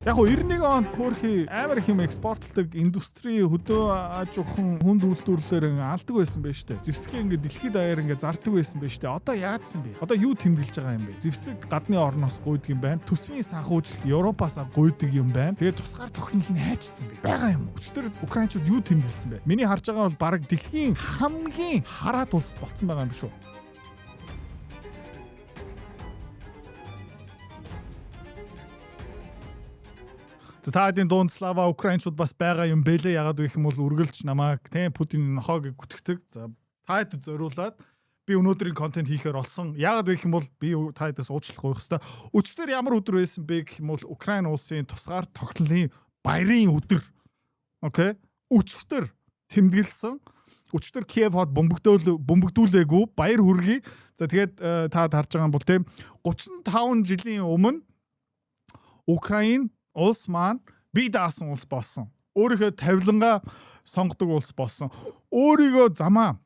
Яг го 91 онд хөөрхий амар их юм экспортлдог индустри, хөдөө аж ахуйн хүнд үйлдвэрлэлээр алдаг байсан байж тээ. Зэвсгээ ингээд дэлхийд даяар ингээд зардаг байсан байж тээ. Одоо яадсан бэ? Одоо юу тэмдэглэж байгаа юм бэ? Зэвсэг гадны орноос гуйдаг юм байна. Төсвийн санхүүжилт Европоос гуйдаг юм байна. Тэгээд тусгаар тогтнол нь хайчсан бэ? Байгаа юм. Өчтөр Украинчууд юу тэмдэглэсэн бэ? Миний харж байгаа бол бараг дэлхийн хамгийн хараат улс болцсон байгаа юм биш үү? За, та хэдийн дунд Слава Украинчууд бас байгаа юм бэлээ. Ягаад гэх юм бол үргэлж намайг, тийм, Путин нохоог гүтгэдэг. За, та хэд зориулаад би өнөөдрийн контент хийхээр олсон. Ягаад гэх юм бол би та хэдээс уучлах гуйх хэвээр. Өчтөр ямар өдөр байсан бэ гэх юм бол Украин улсын тусгаар тогтнолын баярын өдөр. Окей. Өчтөр тэмдэглэсэн. Өчтөр Киев хот бөмбөгдүүлээгүй, баяр хүргэе. За, тэгээд та харж байгаа юм бол, тийм, 35 жилийн өмнө Украин улс маань бие даасан улс болсон. Өөрийнхөө тавилангаа сонгодог улс болсон. Өөрийгөө замаа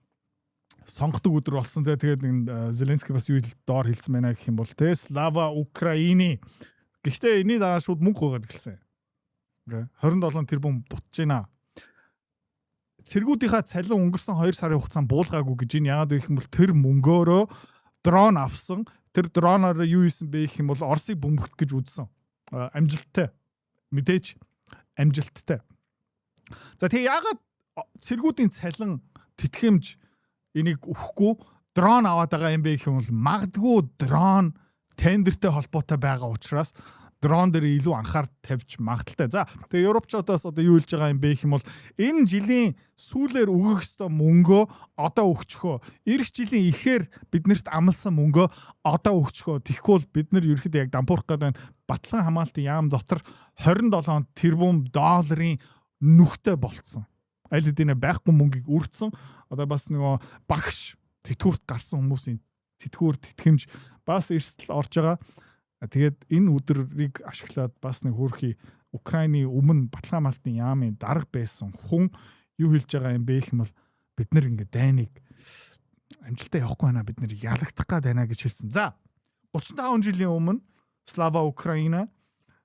сонгодог өдөр болсон. Тэгээд нэг Зеленский бас юу доор хэлсэн байна гэх юм бол, те, "Слава Украине". Гэхдээ энэний дараа шууд мөнгө гуйгаад эхэлсэн. Ингээ 27 тэрбум дутж байна. Цэргүүдийнхаа цалин өнгөрсөн 2 сарын хугацаанд буулгаагүй гэж энэ. Яагаад гэх юм бол тэр мөнгөөрөө дрон авсан. Тэр дроноор юу хийсэн бэ гэх юм бол Оросыг бөмбөгдөх гэж үзсэн. Амжилттай. Мэдээж амжилттай. За, тэгээ яагаад цэргүүдийн цалин тэтгэмж энийг өгөхгүй дрон аваад байгаа юм бэ гэх юм бол магадгүй дрон тендертэй холбоотой байгаа учраас дрон дээр илүү анхаар тавьж магадaltaй. За, тэгээ европчуудаас одоо юу хэлж байгаа юм бэ гэх юм бол энэ жилийн сүүлээр өгөх ёстой мөнгөө одоо өгчхөө. Ирэх жилийн ихээр биднэрт амласан мөнгөө одоо өгчхөө. Тэгэхгүй бол бид нар ерөөхдөө яг дампуурах гэдэг баталгаан хамгаалтын яам дотор 27 тэрбум долларын нүхтэй болцсон. Аль хэдийнэ байхгүй мөнгийг үрдсэн. Одоо бас нөгөө багш тэтгэврт гарсан хүмүүсийн тэтгэвэр тэтгэмж бас эрсдэл орж байгаа. Тэгээд энэ өдрийг ашиглаад бас нэг хөөрхий Украины өмнө баталгаан хамгаалтын яамын дарга байсан хүн юу хэлж байгаа юм бэ гэх юм бол бид нар ингээд дайныг амжилттай явахгүй байна, бид нар ялагдах гад байна гэж хэлсэн. За, 35 жилийн өмнө Слава Украина,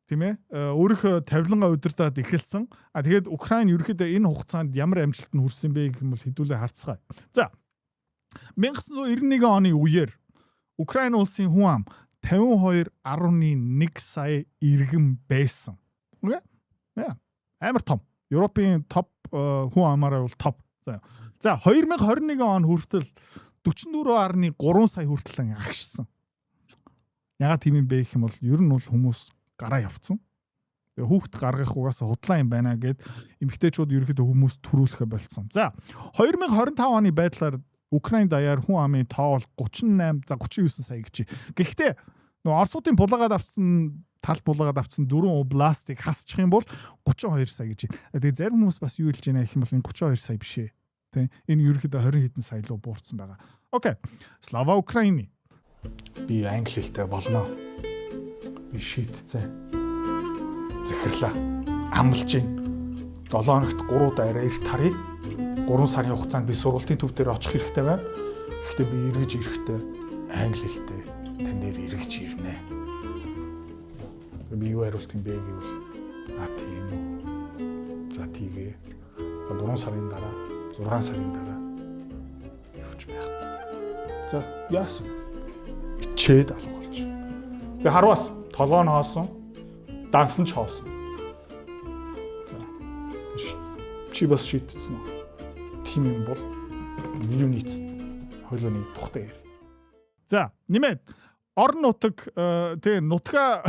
тийм ээ, өөрийнхөө тавилангаа удирдаад эхэлсэн. А тэгээд Украин ерөөхдөө энэ хугацаанд ямар амжилтанд хүрсэн бэ гэх юм бол хэдүүлээ харцгаая. За, 1991 оны үеэр Украин улсын хүн ам 52.1 сая иргэн байсан. Окей? Яа. Амар том. Европын топ хүн амаараа бол топ. За. За, 2021 он хүртэл 44.3 сая хүртэл агшсан. Ягаад тийм юм бэ гэх юм бол ер нь бол хүмүүс гараа явцсан. Тэгээ хүүхд гаргах угаасаа худлаа юм байна гэд эмэгтэйчүүд ерөөхдөө хүмүүс төрүүлэхэ болцсон. За, 2025 оны байдлаар Украин даяар хүн амын тоо бол 38, за, 39 сая гэж. Гэхдээ нөгөө Оросуудын булаагаад авсан тал булаагаад авсан дөрвөн областыг хасчих юм бол 32 сая гэж. Тэгээ зарим хүмүүс бас юу хэлж байна гэх юм бол энэ 32 сая биш ээ. Тэ, энэ ерөөхдөө 20 хэдэн сая руу буурсан байгаа. Окей. Слава Украине. Би англи хэлтэй болно. Би шийтцэн. Захирлаа. Амлаж байна. 7 хоногт 3 удаа арай эрт харъя. 3 сарын хугацаанд би сургалтын төв дээр очих хэрэгтэй байна. Гэхдээ би эргэж ирэхдээ англи хэлтэй тань дээр эргэж ирнэ. Би юу хариулт юм бэ гэвэл а, тийм үү. За, тийгээ. За, 3 сарын дараа, 6 сарын дараа явж байх. За, яасан? Ичээд алга болж. Тэгээ харвас толгоо нь хоосон, дансан ч хоосон. За. Чи бас шийтсэн үү? Тийм юм бол видеоны эцэст хоёулаа нэг тухтай яри. За, нэмээд орон нутаг, тий, нутгаа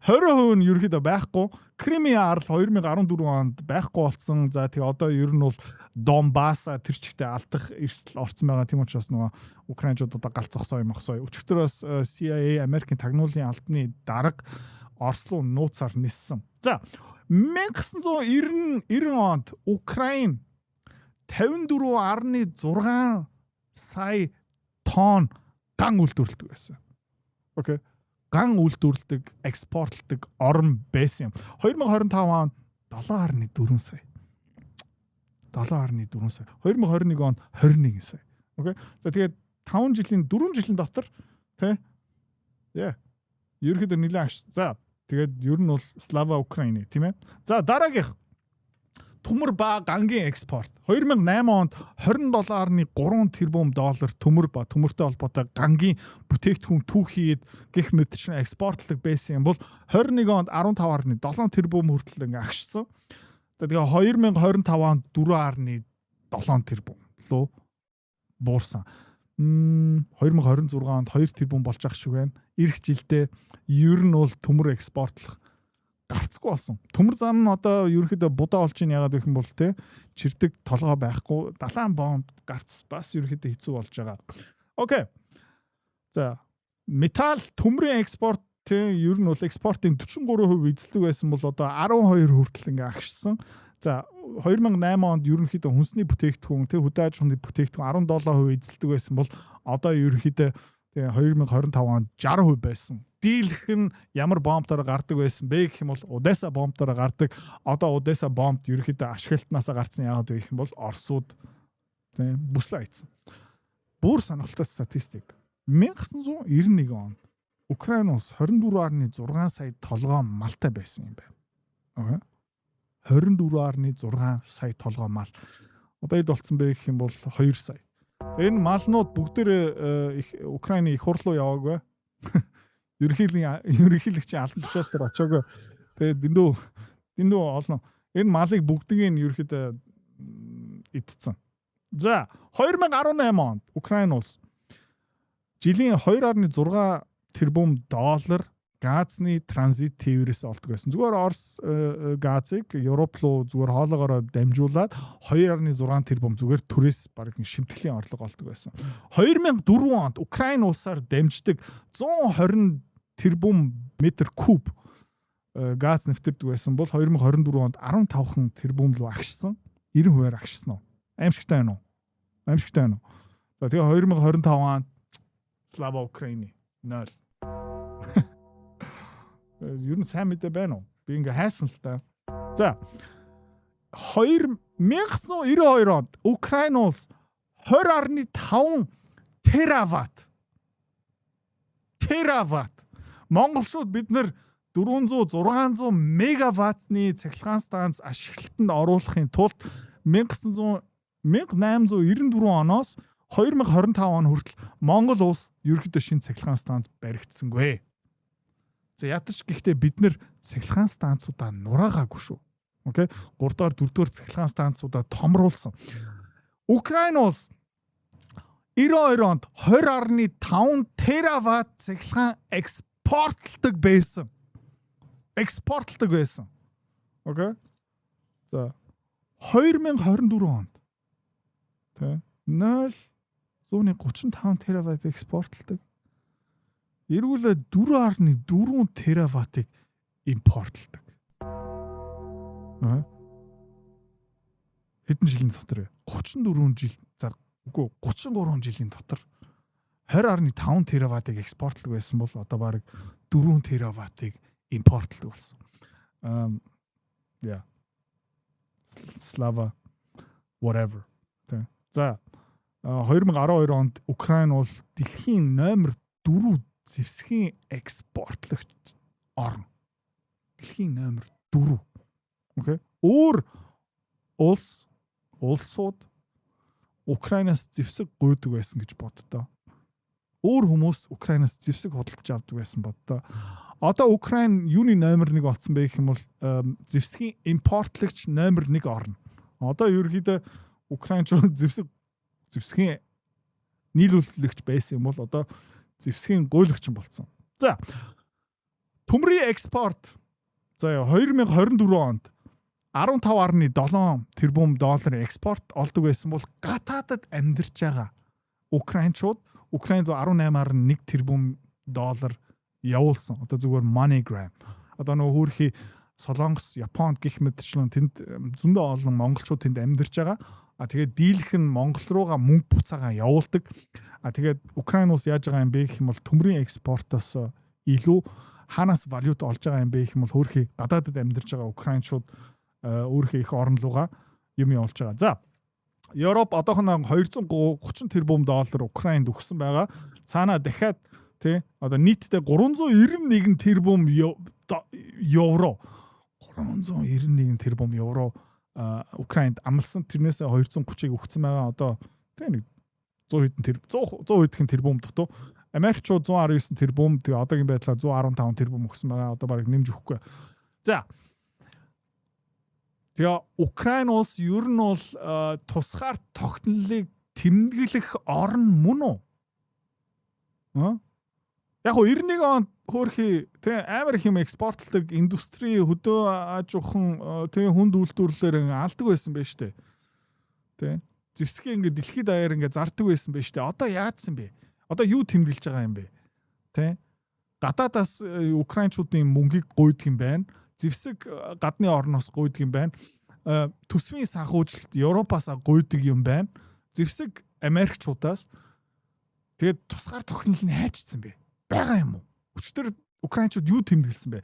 20% нь ерөөхдөө байхгүй. Кримийн арал 2014 онд байхгүй болсон. За, тэгээ одоо ер нь бол Донбасс тэр чигтээ алдах эрсдэл орсон байгаа. Тийм учраас нөгөө Украинчууд одоо гал зогсоо юм охсоо. Өчигдөр бас CIA, Америкийн тагнуулын албаны дарга Орос руу нууцаар ниссэн. За, 1990 90 онд Украин 54.6 сая тонн ган үйлдвэрлэдэг байсан. Окей. Ган үйлдвэрлэдэг, экспортлдог орн байсан юм. 2025 он 7.4 сая. 7.4 сая. 2021 онд 21 сая. Окей. За, тэгээд 5 жилийн 4 жилийн дотор, тий. Яа. Ерөнхийдөө нэлээд агш. За, Тэгээд ер нь бол Слава Украины, тийм ээ. За, дараагийнх, төмөр ба гангийн экспорт. 2008 онд 27.3 тэрбум доллар төмөр ба төмөртэй холбоотой гангийн бүтээгдэхүүн, түүхий эд гэх мэтчилэн экспортлог байсан юм бол 21 онд 15.7 тэрбум хүртэл ингээ агшсан. Тэгээ 2025 онд 4.7 тэрбум руу буурсан. 2026 онд 2 тэрбум болж ах шиг байна. Ирэх жилдээ ер нь бол төмөр экспортлох гарцгүй болсон. Төмөр зам нь одоо ерөнхийдөө будаа болж ийн. Ягаад гэх юм бол те чирдэг толгой байхгүй, далайн бомб гарц бас ерөнхийдөө хэцүү болж байгаа. Okay. За, металл, төмрийн экспорт, те, ер нь бол экспортын 43% эзэлдэг байсан бол одоо 12 хүртэл ингээ агшсан. За, 2008 онд ерөнхийдөө хүнсний бүтээгдэхүүн, те, хөдөө аж ахуйн бүтээгдэхүүн 17% эзэлдэг байсан бол одоо ерөнхийдөө тэгээ 2025 онд 60% байсан. Дийлэх нь ямар бомбтоор гардаг байсан бэ гэх юм бол Одесса бомбтоор гардаг. Одоо Одесса бомб ерөнхийдөө ашиглалтнаасаа гарцсан. Яагаад вэ гэх юм бол Оросууд тийм бүслээ айцсан. Бүр сонирхолтой статистик. 1991 онд Украин улс 24.6 сая толгой малтай байсан юм байна. Okay. 24.6 сая толгой мал. Одоо хэд болцсон бэ гэх юм бол 2 сая. Энэ малнууд бүгдээр их Украины их хурл руу яваагүй. Ерөнхийлөгчийн албан тушаал дээр очоогүй. Тэгээд дэндүү дэндүү олон энэ малыг бүгдийг нь ерөнхийдөө идсэн. За, 2018 онд Украин улс жилийн 2.6 тэрбум доллар газны транзит тээврээс олдог байсан. Зүгээр Орос газыг Европ руу зүгээр хоолоогоороо дамжуулаад 2.6 тэрбум зүгээр түрээс баг шимтгэлийн орлого олдог байсан. 2004 онд Украин улсаар дамждаг 120 тэрбум метр куб газ нэвтэрдэг байсан бол 2024 онд 15хан тэрбум руу агшсан. 90%-аар агшсан уу? Аимшигтай байна уу? Аимшигтай байна уу? За, тэгээ 2025 онд Слава Украины 0. Ер нь сайн мэдээ байна уу? Би ингээ хайсан л та. За, 1992 онд Украин улс 20.5 тераватт. Тераватт. Монголчууд бид нар 400 600 мегаваттны цахилгаан станц ашиглалтанд оруулахын тулд 1900 1894 оноос 2025 он хүртэл Монгол улс ерөнхийдөө шинэ цахилгаан станц баригдсангүй. За, ядаж гэхдээ бид нар цахилгаан станцуудаа нураагаагүй шүү. Okay. 3 дугаар, 4 дугаар цахилгаан станцуудаа томруулсан. Украин улс 92 онд 20.5 тераватт цахилгаан экспортлдог байсан. Экспортлдог байсан. Okay. За, 2024 онд тэ 0.35 тераватт экспортлдог. Эргүүлээ 4.4 тераваттыг импортлдог. Аа. Хэдэн жилийн дотор вэ? 34 жил. За, үгүй, 33 жилийн дотор 20.5 тераваттыг экспортлдог байсан бол одоо бараг 4 тераваттыг импортлдог болсон. Аа. Yeah. Слава whatever. Тэ. За, 2012 онд Украин бол дэлхийн номер 4 зэвсгийн экспортлогч орн. Дэлхийн номер 4. Okay. Өөр улсууд Украинаас зэвсэг гуйдаг байсан гэж боддоо. Өөр хүмүүс Украинаас зэвсэг худалдаж авдаг байсан боддоо. Одоо Украин юуны номер 1 болсон бэ гэх юм бол зэвсгийн импортлогч номер 1 орно. Одоо ерөнхийдөө Украинчууд зэвсгийн нийлүүлэгч байсан юм бол одоо зэвсгийн гуйлагч болсон. За, төмрийн экспорт, за, 2024 онд 15.7 тэрбум долларын экспорт олдог байсан бол гадаадад амьдарч байгаа украинчууд Украинд 18.1 тэрбум доллар явуулсан. Одоо зүгээр MoneyGram. Одоо нөгөө хөөрхий Солонгос, Японд гих мэтчлэн тэнд зөндөө олон монголчууд тэнд амьдарч байгаа. А тэгээд дийлэх нь Монгол руугаа мөнгө буцаагаа явуулдаг. А тэгээд Украин улс яаж байгаа юм бэ гэх юм бол төмрийн экспортоос илүү хаанаас валют олж байгаа юм бэ гэх юм бол хөөрхий гадаадад амьдарч байгаа украинчууд өөрийнхөө их орн руугаа юм явуулж байгаа. За, Европ одоохоно 230 тэрбум доллар Украинд өгсөн байгаа. Цаанаа дахиад тий одоо нийтдээ 391 тэрбум евро 391 тэрбум евро Украинд амласан. Тэрнээс 230-ыг өгсөн байгаа. Одоо тэг нэг 100 хэдэн тэр 100 100 хэдхэн тэрбум дутуу. Америкчууд 119 тэрбум, тэгээ одоогийн байдлаар 115 тэрбум өгсөн байгаа. Одоо бараг нэмж өгөхгүй. За. Тэгээ Украин улс ер нь бол тусгаар тогтнолыг тэмдэглэх орн мөн үү? Аа? Яг гоо 91 онд хөөрхий тэ амар их юм экспортлдог индустри, хөдөө аж ахуйн тэ хүнд үйлдвэрлэлээр алдаг байсан байж тээ. Тэ зэвсгээ ингээд дэлхийд даяар ингээд зардаг байсан байж тээ. Одоо яадсан бэ? Одоо юу тэмдэглэж байгаа юм бэ? Тэ? Гадаадаас украинчуудын мөнгийг гуйдаг юм байна. Зэвсэг гадны орноос гуйдаг юм байна. Төсвийн санхүүжилт Европоос гуйдаг юм байна. Зэвсэг Америкчуудаас. Тэгээд тусгаар тогтнол нь хайчсан бэ? Байгаа юм уу? Өчтөр украинчууд юу тэмдэглэсэн бэ?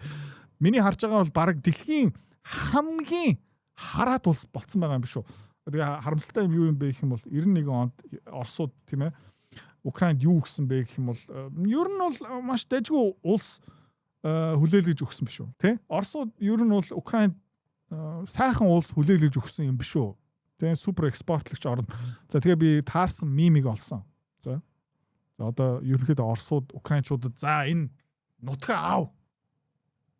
Миний харж байгаа бол бараг дэлхийн хамгийн хараат улс болцсон байгаа юм биш үү? Тэгээ харамсалтай юм юу юм бэ гэх юм бол 91 онд Оросууд, тийм ээ, Украинд юу өгсөн бэ гэх юм бол ер нь бол маш дажгүй улс хүлээлгэж өгсөн биш үү, тий? Оросууд ер нь бол Украинд сайхан улс хүлээлгэж өгсөн юм биш үү? Тий, супер экспортлогч орн. За, тэгээ би таарсан meme ийг олсон. За. За, одоо ерөнхийдөө Оросууд Украинчуудад за энэ нутгаа ав.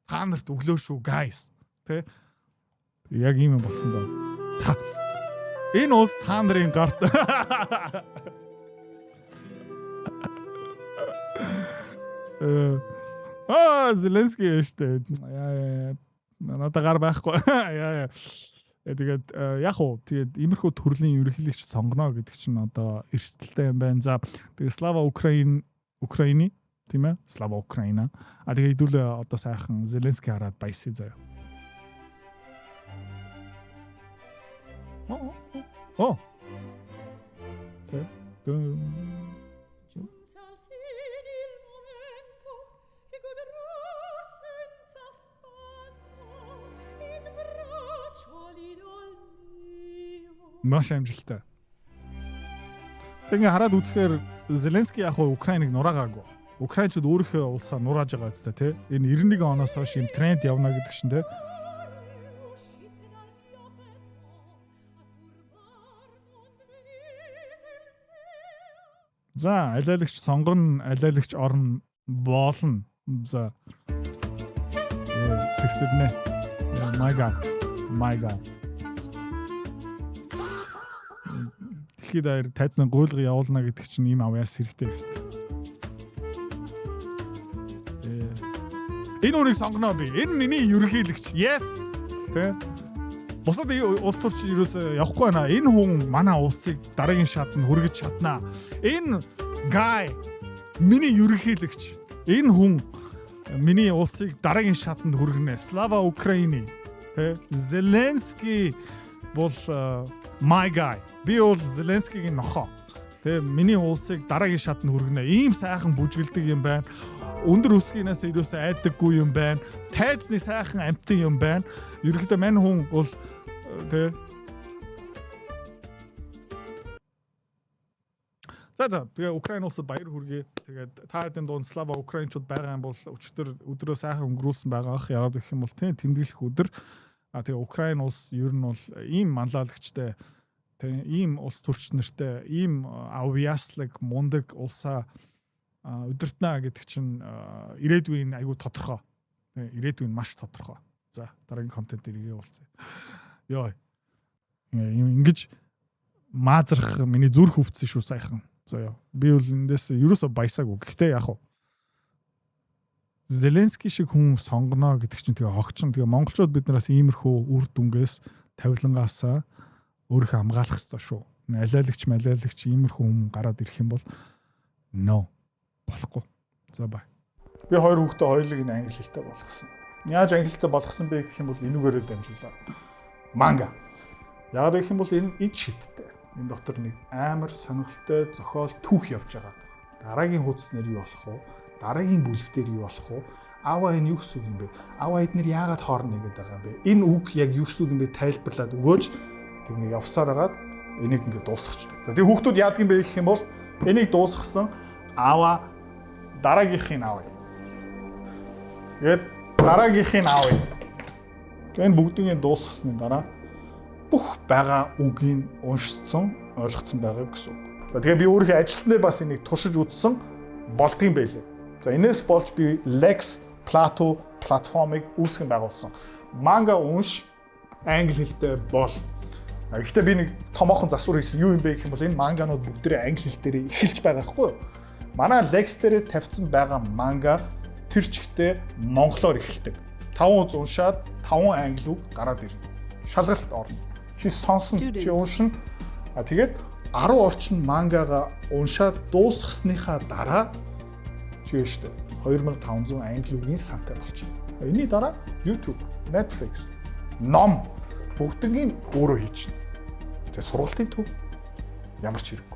Та нарт өглөө шүү, guys. Тэ? Яг ийм юм болсон доо. Та энэ улс та нарын гарт. Аа, Зеленский штэ. Яа яа. Надад гар байхгүй. Яа яа. Тэгээд яг уу тэгээд иймэрхүү төрлийн ерөнхийлөгч сонгоно гэдэг чинь одоо эрсдэлтэй юм байна. За, тэгээд Слава Украин, Украины, тийм ээ? Слава Украина. А тэгээд хэдүүлээ одоо сайхан Зеленский хараад баясъя заяа. Оо. Тэ. Маш амжилттай. Тэгээ хараад үзэхээр Зеленский яг уу Украиныг нураагаагүй. Украинчууд өөрийнхөө улсаа нурааж байгаа зү, тий. Энэ 91 оноос хойш юм тренд явна гэдэг чинь, тий. За, алиалагч сонгоно, алиалагч орно болно. За. Сэгсэрнэ. My god. My god. Дэлхийд даяар тайзны гуйлга явуулна гэдэг чинь ийм авьяас хэрэгтэй хэрэгтэй. Энэ үрийг сонгоно би. Энэ миний ерөнхийлөгч. Yes. Тэ? Бусад улс төрч ерөөсөө явахгүй байна. Энэ хүн манай улсыг дараагийн шатанд хүргэж чаднаа. Энэ guy миний ерөнхийлөгч. Энэ хүн миний улсыг дараагийн шатанд хүргэнэ. Слава Украини. Тэ? Зеленский бол my guy. Би бол Зеленскигийн нохоо. Тэ, миний улсыг дараагийн шатанд хүргэнэ. Ийм сайхан бүжгэлдэг юм байна. Өндөр өсгийнээс ерөөсөө айдаггүй юм байна. Тайзны сайхан амтан юм байна. Ерөнхийдөө мань хүн бол, тэ. За, тэгээ Украин улсад баяр хүргэе. Тэгээд та хэдийн дунд Слава Украинчууд байгаа юм бол өчтөр өдрөө сайхан өнгөрүүлсэн байгаа ах. Яагаад гэх юм бол тийм тэмдэглэх өдөр. А тэгээ Украин улс ер нь бол ийм манлайлагчтай, тийм ийм улс төрч нартай, ийм авьяаслаг мундаг улсаа удирднаа гэдэг чинь ирээдүйн айгүй тодорхой. Тийм, ирээдүйн маш тодорхой. За, дараагийн контент эргээ уулзъя. Йой. Ингэж маазрах миний зүрх өвдсөн шүү сайхан. За ёо. Би бол эндээс ерөөсөө баясаагүй. Гэхдээ яг уу Зеленский шиг хүн сонгоно гэдэг чинь тэгээ огчин. Тэгээ монголчууд бид нараас иймэрхүү үр дүнгээс, тавилангаасаа өөрийнхөө хамгаалах ёстой шүү. Алиалагч малиалагч иймэрхүү хүн гараад ирэх юм бол no, болохгүй. За, бай. Би хоёр хүүхдээ хоёулыг нь англи хэлтэй болгосон. Яаж англи хэлтэй болгосон бэ гэх юм бол энүүгээрээ дамжуулаа. Манга. Яг гэх юм бол энэ ид шидтэй. Энэ дотор нэг амар сонирхолтой зохиол түүх явж байгаа. Дараагийн хуудас нэр юу болох вэ? Дараагийн бүлэг дээр юу болох вэ? Аваа, энэ юу гэсэн үг юм бэ? Аваа, эднэр яагаад хоорно гэдэг байгаа юм бэ? Энэ үг яг юу гэсэн үг юм бэ? Тайлбарлаад өгөөж тэг ингээ явсаар хагаад энийг ингээ дуусгачдаг. За, тэг хүүхдүүд яадаг юм бэ гэх юм бол энийг дуусгасан, аава, дараагийнхыг авъя. Тэгээд Дараагийнхыг авъя. Энэ бүгднийг дуусгасны дараа бүх байгаа үгийг уншицсан, ойлгоцсон байгаа гэсэн үг. За, тэгээ би өөрийнхөө ажилтан дээр бас энийг туршиж үзсэн, болдгийм байлээ. За, энэс болж би Lex Plato платформыг үүсгэн байгуулсан. Манга унш, англи хэлтэй бол. Гэхдээ би нэг томоохон засвар хийсэн. Юу юм бэ гэх юм бол энэ манганууд бүгдээрээ англи хэл дээр эхэлж байгаа байхгүй юу? Манай Lex дээр тавьсан байгаа манга тэр чигтээ монголоор эхэлдэг. 5 удаа уншаад 5 англи үг гараад ирнэ. Шалгалт орно. Чи сонсно, чи уншина. А тэгээд 10 орчим мангага уншаад дуусгасныхаа дараа чи юу штэ 2500 англи үгийн сантай болчихно. Энэний дараа YouTube, Netflix, ном бүгднийг өөрөө хийчихнэ. Тэгээ сургалтын төв ямар ч хэрэггүй.